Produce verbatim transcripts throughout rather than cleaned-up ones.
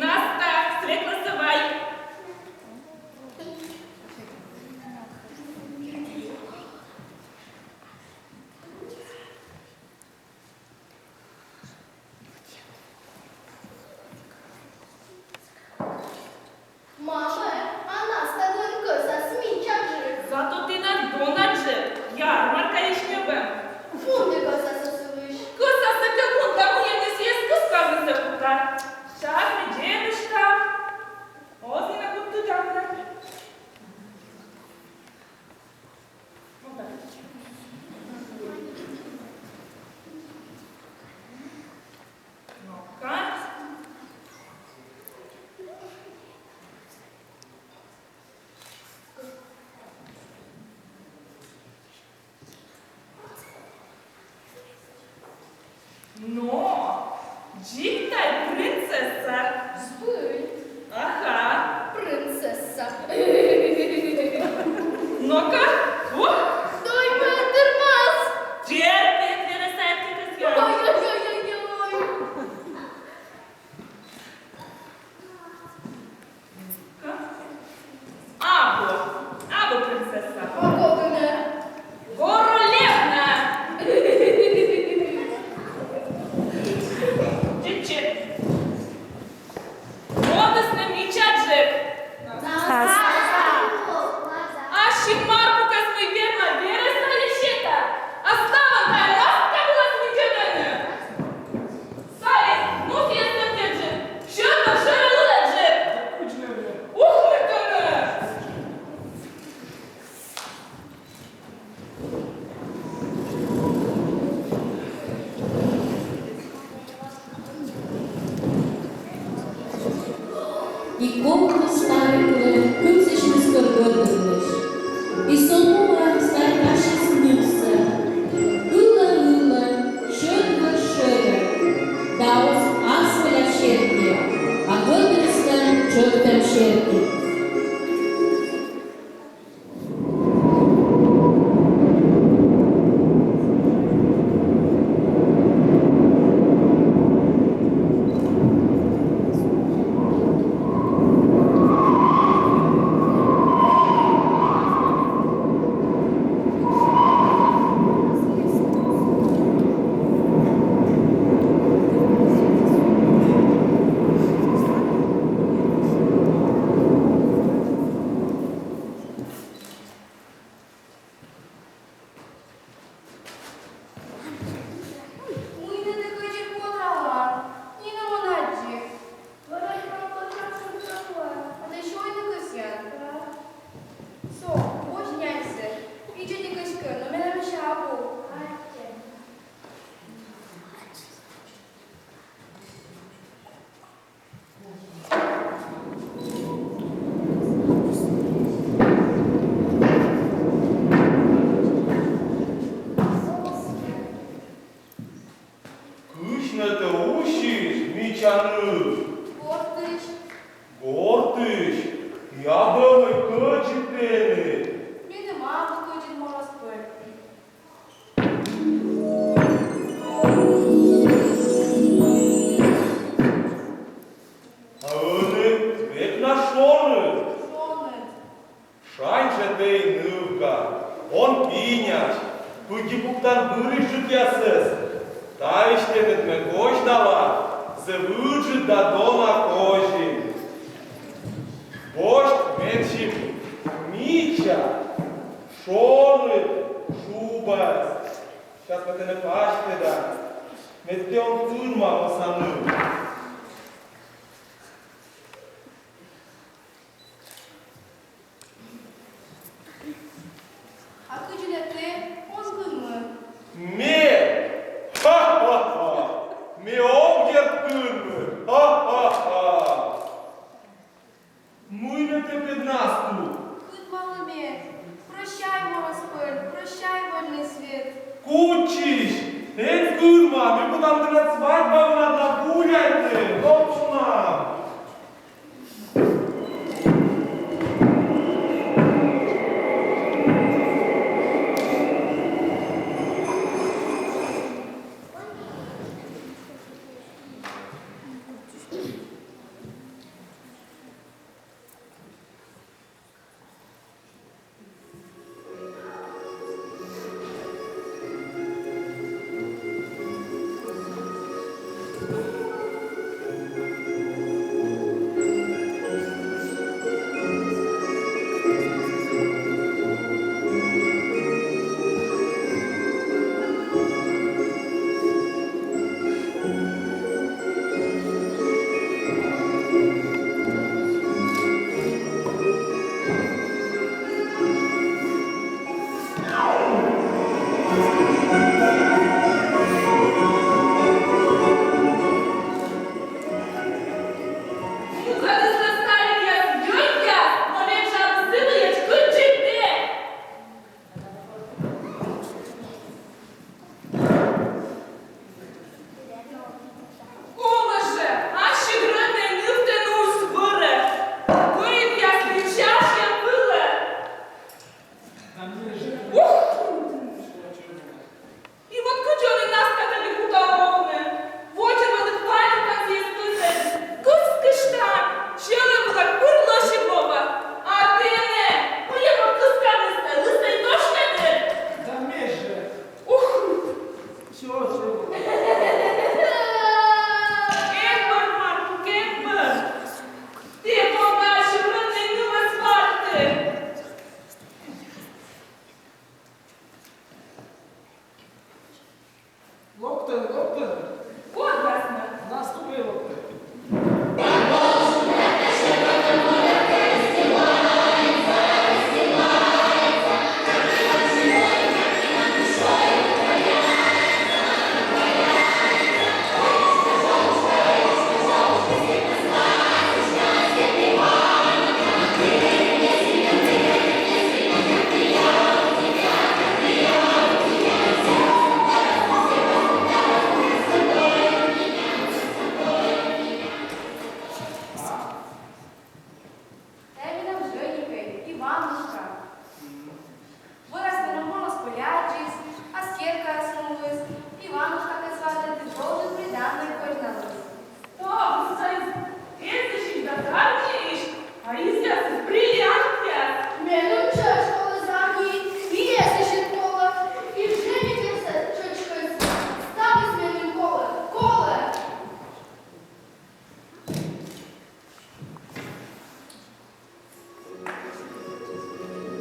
Настя, светлӧсӧ вай. Мамӧ, а Настялӧн кӧсас мичаджык. Зато тэнад донаджык, ярмаркаысь ньӧбам. Вунӧ кӧсасӧ сылысь. Кӧсасӧ кӧ вунта, мыйӧн сійӧс кыскавнысӧ кута. Час ме дзебыштам. Оз нин кут тӧдмавны. Но, дзик тай принцесса. Збыль. Ага, принцесса. Но-ка, ух! Доймӧ тырмас. Терпит, верӧса эткӧ кӧсъя. Ой-ой-ой-ой-ой. Абу, абу принцесса. А кӧні? Королевна! Чичи. Мӧдісны мичаджык. Ассьым мар пукас, мый верма верӧс сайӧ сета, а ставӧн тайӧ Настя вылас видзӧдӧны. Сай, ну, сійӧс сэтчӧдз, сьӧд вӧр шӧрӧ лыдджык. Ух, мый тӧнӧ! И кокни стариклы кывзысьліс кӧ гӧтырлысь. И со нуӧ старикаысь нывсӧ: ылӧ, ылӧ, сьӧд вӧр шӧрӧ, да оз асвӧля серти, а гӧтырыслӧн тшӧктӧм серти. Мича ныв? Гортысь. Гортысь? Абу мый кӧдзыд тэныд. Меным абу кӧдзыд, мороз пӧль. А ӧні век на шоныд. Шоныд. Шань жӧ тэ и нывка, он пинясь, пыдди пуктан бырысь жытъясӧс. Таысь тэныд ме козьнала, зэв ыджыд да дона козин. Босьт менсьым мича шоныд шубаӧс. Сейчас ме тэнӧ пасьтӧда, мед тэ он кынмам, оса ныв. А кыдзи нӧ тэ он кынмы? Ме? Ха-ха-ха! Ме ог, дерт, кынмы! Ха-ха-ха! Мый нӧ тэ, бедна, став? Кынмалы ме. Прощай, мороз пӧль, прощай, вольный свет. Кутчысь, эн кынмы, ме кутам тэнад свадьба вылад на гуляйтны, но кутам. Колӧ жӧ, ассьыд рӧднӧй нывтӧ нуыс вӧрӧ, кӧинъяслы чашъян вылӧ. Ух! И вот кыдзи он и настакали кута овны. Водзӧ вӧлі валитан сійӧс кызьӧ, кыскыштан, сьӧлӧм вылад пыр лӧсьыд лоӧ. А тэ нӧ, мыйӧ вот кысканыс, лысӧй дошкадыр. Да ме жӧ. Ух! Всё, всё. Эн бӧр, Маркук, эн бӧр. Тэ понда ассьым рӧднӧй нывӧс варты. Локтӧй, локтӧй. Кодъяс нӧ? Наступӧй локтӧй. Тайӧ менам жӧникӧй, Иванушка. Вӧрас меным мороз пӧль аддзис, а керкаас муніс, Иванушкакӧд сватайтіс, жӧ приданое козьналіс. Ставыс сайын эзысь да зарниысь, а изъясыс бриллиантъяс. Меным тшӧтш колӧ зарни, и эзысь колӧ, и жӧникӧй тшӧтш кӧсйӧ. Ставыс меным колӧ, колӧ.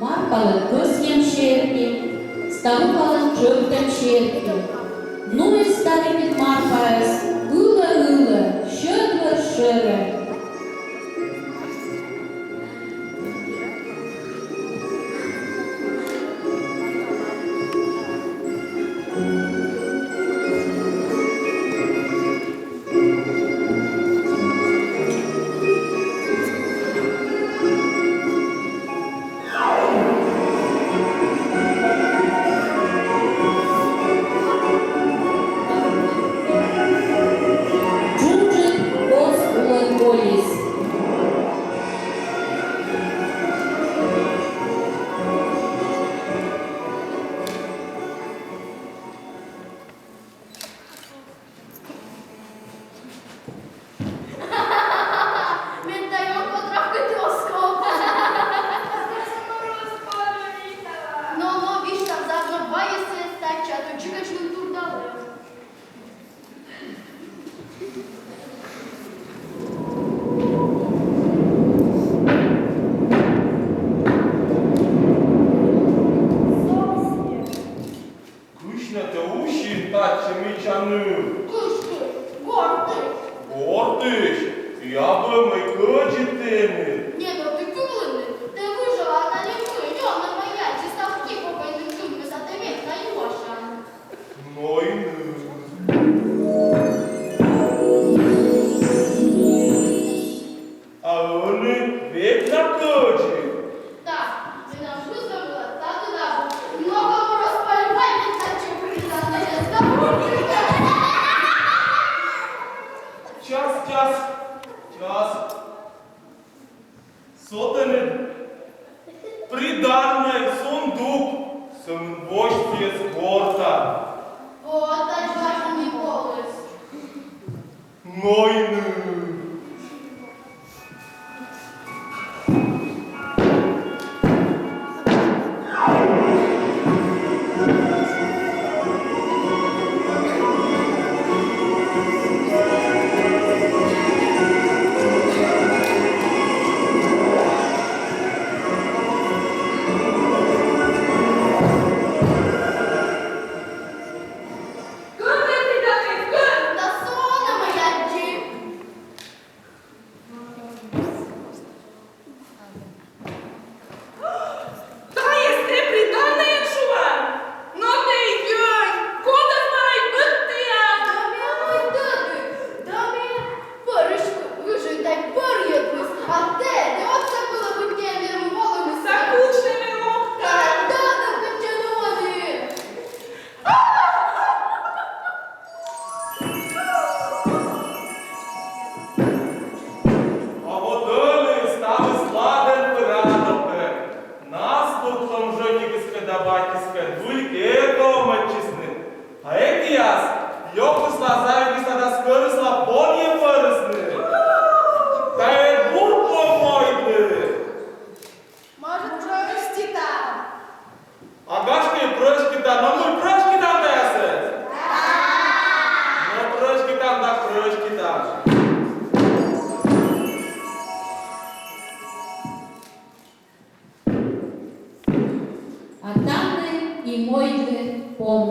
Марпалӧн кӧсйӧм серти, ставыпалӧн тшӧктӧм серти. Нуис старикыд Марпаӧс, ылӧ, ылӧ, сьӧд вӧр шӧрӧ. Тысь, я бы мый кӧдзыд тэныд. Не, но ты кывлыны, тэ выжила на лимы, ёна моя, чиставки попайны кывмы, за тэ мед на юашан. Но и ны. А ӧні век на кӧдзыд. Да, менам выставила тады да, много раз поливай, не хочу признаться, я с тобой. Час, час, час. Со тэныд приданнӧй, сундук, сӧмын восьтіс гортад. Вот, тадз важӧн и коліс. Но и ны. Кӧн тэ приданнӧйыд, кӧн? Да со на мый аддзи. Тайӧс тэ приданнӧйӧн шуан? Но тэ йӧй, кодӧс морӧй быдтіан? Да ме мый тӧді, да ме пӧрысь выжи да пӧрйӧдлі, а тэ, тэ отсӧг вылӧ быттьӧ вермы волыны. Да кытчӧ ме локта? Да, да, кытчӧ нуӧді. А вот ӧні ставыс ладӧн пӧрадӧ. Наслуктӧм жӧникыскӧд да батькыскӧд выль керка овмӧдчисны. А ӧтияс лёкысла, завиднисла да скӧрысла понйӧ пӧрисны. Тайӧ бур помойдлы. Может, прӧститам? А гашкӧ, прӧститам, но мый прӧститам тайӧс? Но прӧститам да прӧститам. А тані и мойдлы пом.